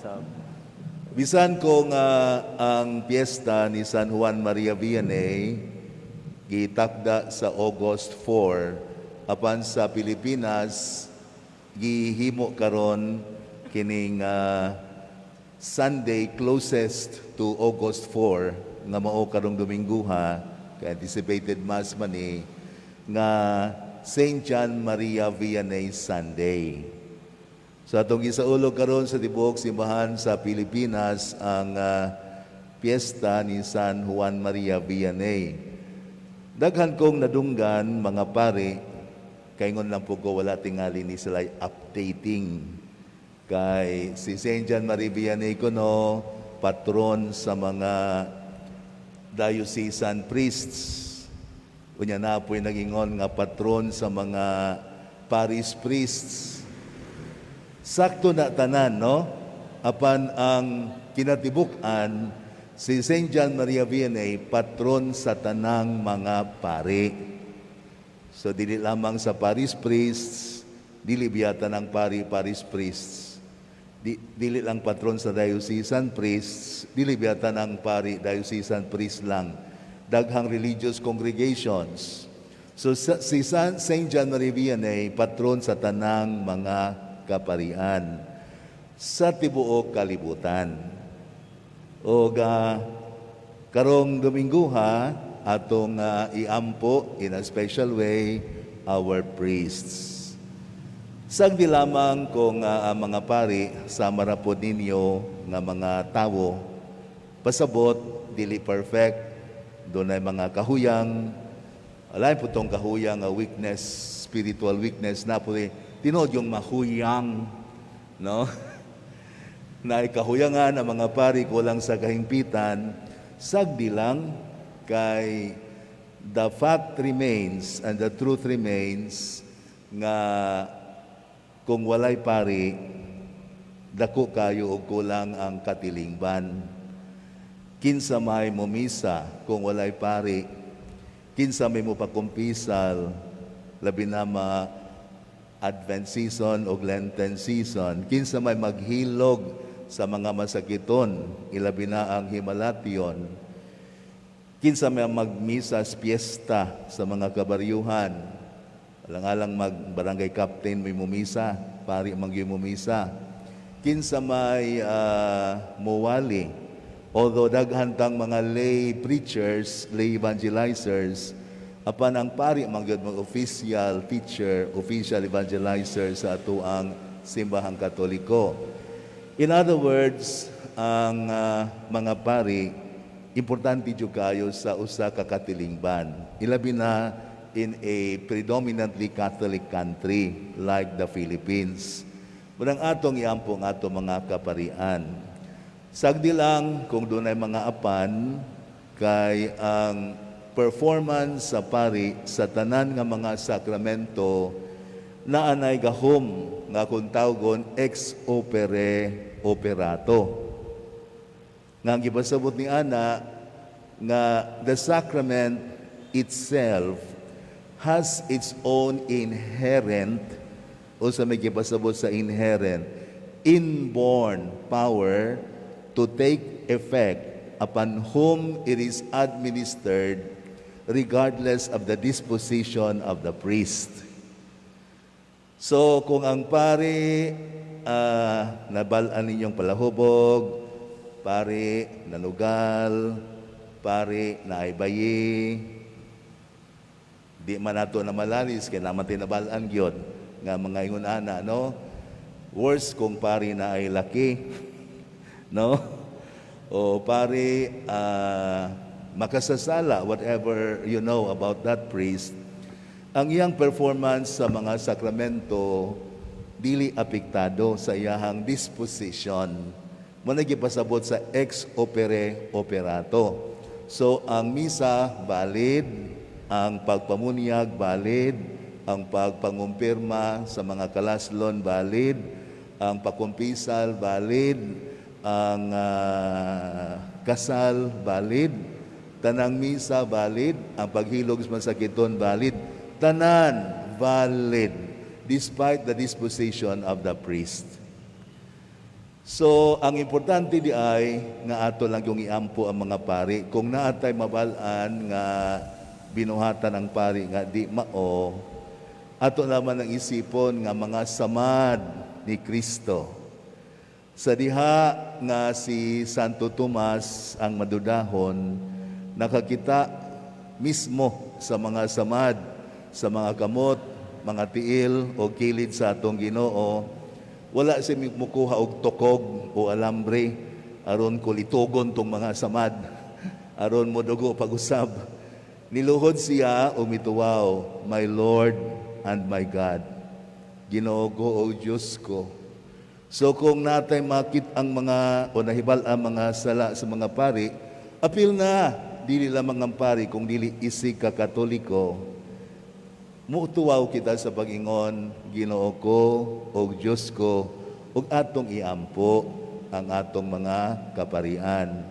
Sab. Bisan kung ang piyesta ni San Juan Maria Vianney gitakda sa August 4, apan sa Pilipinas gihimo karon kining Sunday closest to August 4 nga mao karong Dominguha, kay anticipated Mass man ni nga Saint John Maria Vianney Sunday. So atong gisaulog karon sa tibuok simbahan sa Pilipinas ang piyesta ni San Juan Maria Vianney. Daghan kong nadunggan mga pare, kaingon lang po ko, wala tingali ni sila updating. Kay si Saint John Maria Vianney kuno patron sa mga diocesan priests. Unya na po'y nagingon nga patron sa mga parish priests. Sakto na tanan, no? Apan ang kinatibuk-an, si St. John Maria Vianney, patron sa tanang mga pari. So, dili lamang sa parish priests, dili biyata ng pari parish priests. Dili lang patron sa diocesan priests, dili biyata ng pari diocesan priest lang. Daghang religious congregations. So si St. John Maria Vianney, patron sa tanang mga kaparian sa tibuok kalibutan. O ga karong Dominguha atong iampo in a special way our priests. Sagdi lamang kung ang mga pari sama ra pod ninyo nga mga tawo, pasabot dili perfect, dunay mga kahuyang, alay po tong kahuyang nga weakness, spiritual weakness na po, tinuod yung mahuyang, no? Na ikahuyangan ang mga pari kulang sa kahimpitan, sagdi lang kay the fact remains and the truth remains nga kung walay pari, dako kayo og kulang ang katilingban. Kinsa may momisa kung walay pari? Kinsa may mopakumpisal, labi na ma Advent season o Lenten season? Kinsa may maghilog sa mga masakiton, ilabi na ang himalation? Kinsa may magmisas piyesta sa mga kabaryuhan? Alang-alang mag barangay captain may mumisa, pari man gyud mumisa. Kinsa may muwali? Although daghan tang mga lay preachers, lay evangelizers, apan ang pari man gyud mag official teacher, official evangelizer sa atoang Simbahang Katoliko. In other words, ang mga pari importante jud kayo sa usa ka katilingban. Ilabi na in a predominantly Catholic country like the Philippines. Murang atong iampo ang ato mga kaparian. Sagdi lang kung dunay mga apan, kay ang performance sa pari sa tanan nga mga sakramento naanay gahom nga kung tawgon ex opere operato. Nga ang gipasabot ni ana nga the sacrament itself has its own inherent, o sa may gipasabot sa inherent, inborn power to take effect upon whom it is administered, regardless of the disposition of the priest. So kung ang pari nabal-an ninyong palahubog, pari nanugal, pari naay bayi, di man nato na malalis kay naman tinabal-an gyud nga mga ingon ana, no? Worse kung pari na ay laki, no? O pari makasasala, whatever you know about that priest, ang iyang performance sa mga sakramento dili apektado sa iyahang disposition. Mo na gipasabot sa ex opere operato. So ang misa valid, ang pagpamunyag valid, ang pagpangumpirma sa mga kalaslon valid, ang pakumpisal valid, ang kasal valid, tanang misa valid, ang paghilog sa masakiton valid, tanan valid despite the disposition of the priest. So, ang importante di ay nga ato lang yung iampo ang mga pari. Kung naatay mabal-an nga binuhatan ang pari nga di mao, ato naman ang isipon nga mga samad ni Kristo. Sa diha nga si Santo Tomas ang madudahon, nakakita mismo sa mga samad, sa mga kamot, mga tiil o kilid sa atong Ginoo, wala siya mukuha og tukog o alambre aron kulitugon tong mga samad, aron modugo pag-usab. Niluhod siya o mituwaw, "My Lord and my God." Ginoo ko o Diyos ko. So kung natay makit ang mga o nahibal ang mga sala sa mga pari, apil na dili lamang ang pari kung dili isig ka Katoliko. Mutuwaw kita sa pag-ingon, "Ginoo ko o Diyos ko," ug atong iampo ang atong mga kaparian.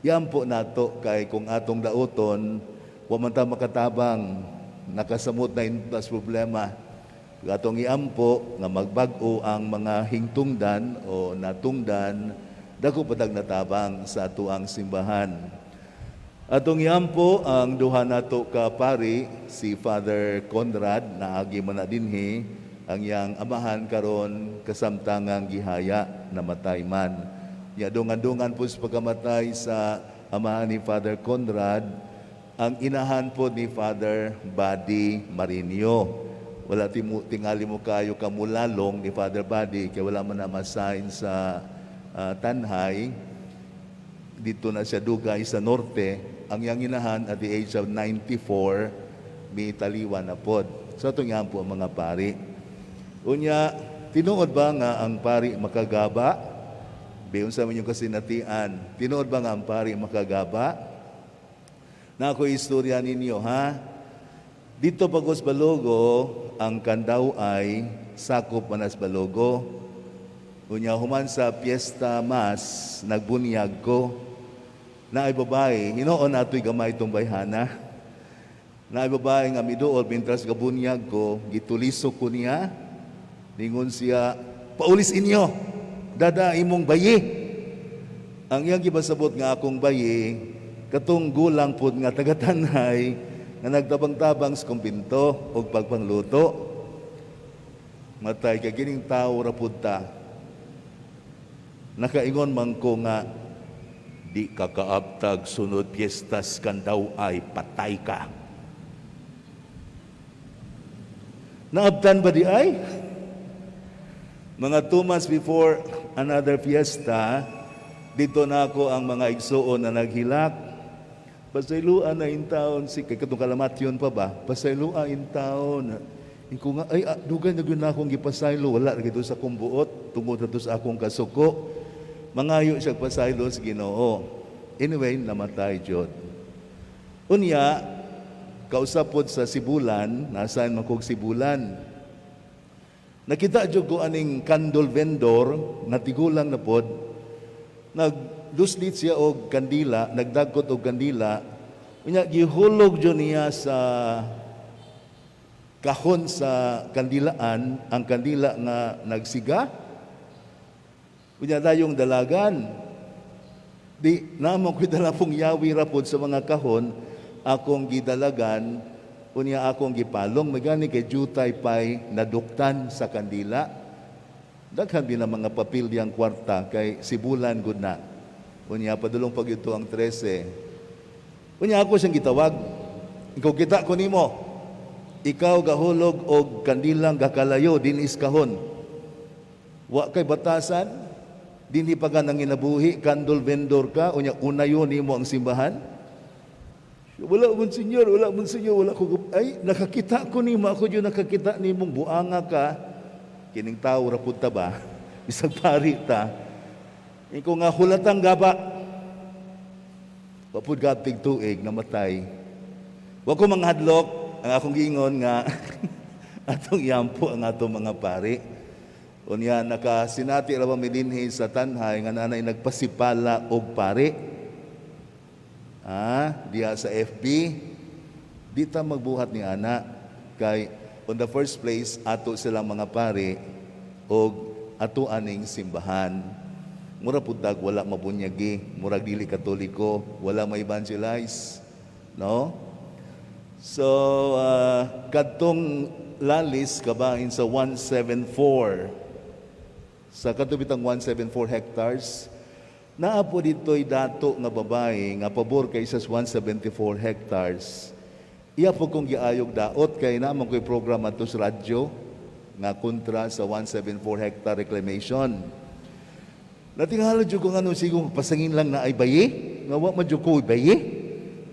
Iampo nato kay kung atong dauton, wa man ta makatabang, nakasamot na intas problema. Atong iampo nga magbag-o ang mga hingtungdan o natungdan, dako patag natabang sa atuang simbahan. Atong iampo ang duha nato ka pari, si Father Conrad, naagi man na dinhi, ang iyang amahan karon kasamtangang gihaya, namatay man. Ya dungan-dungan po sa pagkamatay sa amahan ni Father Conrad, ang inahan po ni Father Buddy Marinio. Wala timu, tingali mo kayo kamulalong ni Father Buddy kay wala man na ma-assign sa Tanjay. Dito na siya dugay sa norte. Ang iyang inahan at the age of 94, may taliwan na pod. So atong po ang mga pari. Unya, tinuod ba nga ang pari makagaba? Biyon sa inyong kasinatian, tinuod ba nga ang pari makagaba? Na ako istorya ninyo, ha? Dito pagos Balogo, ang Kandaw ay sakop manas Balogo. Unya, human sa piyesta mas, nagbunyag ko. Na ay babae, hinoon nato'y gamay itong bayhana. Na ay babae nga miduol, mintras gabunyag ko, gituliso ko niya. Ningon siya, "Paulis inyo, dada imong bayi." Ang iyang gibasabot nga akong bayi, katong gulang pod nga taga-Tanjay, nga nagtabang-tabang sa kumbinto og pagpangluto. Matay kay gining tao ra pud ta. Nakaingon man ko nga di ka kaabtag sunod piyestas Kandaw ay patay ka. Naabtan ba di ay? Mga 2 months before another fiesta, dito na ako ang mga igsuon na naghilak. "Pasayloa na in taon si kay katong kalamatyon pa ba? Pasayloa in taon." Inko nga ay dugay na gyud na akong gipasaylo, wala ra gito sa akong buot tungod na sa akong kasuko. Mangayo siya pasaylo sa Ginoo. Anyway, namatay jud. Unya, kausap pod sa Sibulan, nasaan man kog Sibulan. Nakita jud ko aning candle vendor nga tigulang na pod, nagduslit siya og kandila, nagdagkot og kandila, unya gihulog jud niya sa kahon sa kandilaan ang kandila nga nagsiga. Unya dayong dalagan. Di namo ko dala pong yawi ra pod sa mga kahon, akong gidalagan, unya akong gipalong magani kay jutay pay naduktan sa kandila. Daghan din ang mga papel diyang kwarta kay Sibulan gud na. Unya padulong pag ito ang 13. Unya ako siyang gitawag. "Ikaw, kita ko nimo. Ikaw gahulog og kandilang gakalayo dinis kahon. Wa kay batasan, dinhi pa ka nang inabuhi, candle vendor ka, unya unayo nimo ang simbahan." "Wala mon senyor, wala mon senyor, wala ko." "Ay, nakakita ko nimo, ako jud nakakita nimong buanga ka." Kining tao ra pud ta ba? Bisag pari ta. Iko nga hulatang gaba. Wa pud gabtig tuig namatay. Wa ko manghadlok, ang akong giingon nga atong iampo ang atong mga pari. Unya nakasinati ra ba mi dinhi sa Tanjay nga nanay nagpasipala og pari? Diha sa FB, di ta magbuhat ni ana kay on the first place ato silang mga pari og ato aning simbahan. Mura pud tag wala mabunyagi, murag dili Katoliko, wala ma-evangelize, no? So, kadtong lalis kabahin sa 174, sa kadto bitang 174 hectares, naa po dito'y dato nga babae nga pabor kay sa 174 hectares. Iya po kong giayog daot kay naa man ko'y program ato sa radyo nga kontra sa 174 hectare reclamation. Natingala jud ko nga sigong pasangin lang na ay bayi, nga wa man jud ko bayi.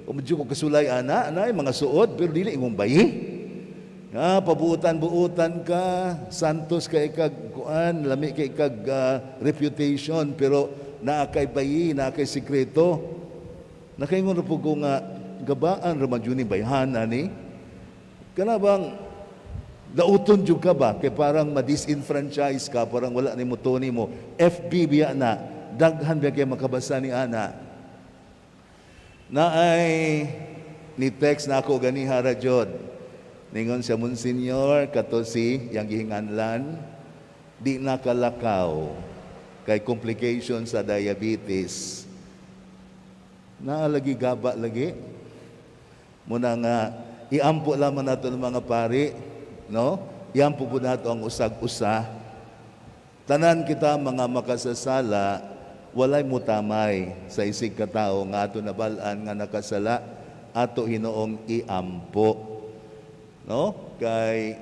O man jud ko kasulay ana, ana ay mga suod pero dili imong bayi. Nga pabuutan-buutan ka, santos kay kag kuan, lami kay kag reputation, pero naa kay bayi, naa kay sikreto. Nakaingon ra po ko nga gabaan ra man jud ni bayhana ni. Kana bang dauton jud ka ba kay parang ma-disenfranchise ka, parang wala nimo tuni mo. FB biya na, daghan biya kay makabasa ni ana. Na ay ni text na ako ganiha ra jud. Ningon siya, "Monsignor, kato si yang gihinganlan di nakalakaw kay complication sa diabetes." Naalagi gaba lagi. Muna nga iampo lamang nato ng mga pari, no? Iampo po nato ang usag-usa. Tanan kita mga makasasala, walay mutamay sa isig katao nga ato nabal-an nga nakasala, ato hinoong iampo. No? Kay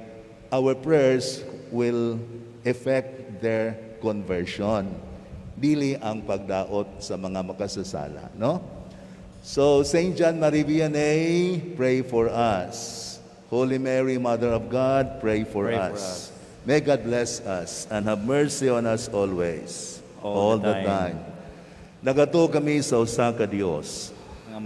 our prayers will affect their conversion. Dili ang pagdaot sa mga makasasala, no? So, Saint John Marie Vianney, pray for us. Holy Mary, Mother of God, pray for Pray for us. us. May God bless us and have mercy on us always, All the the time. Time. Nagatuo kami sa usa ka Dios,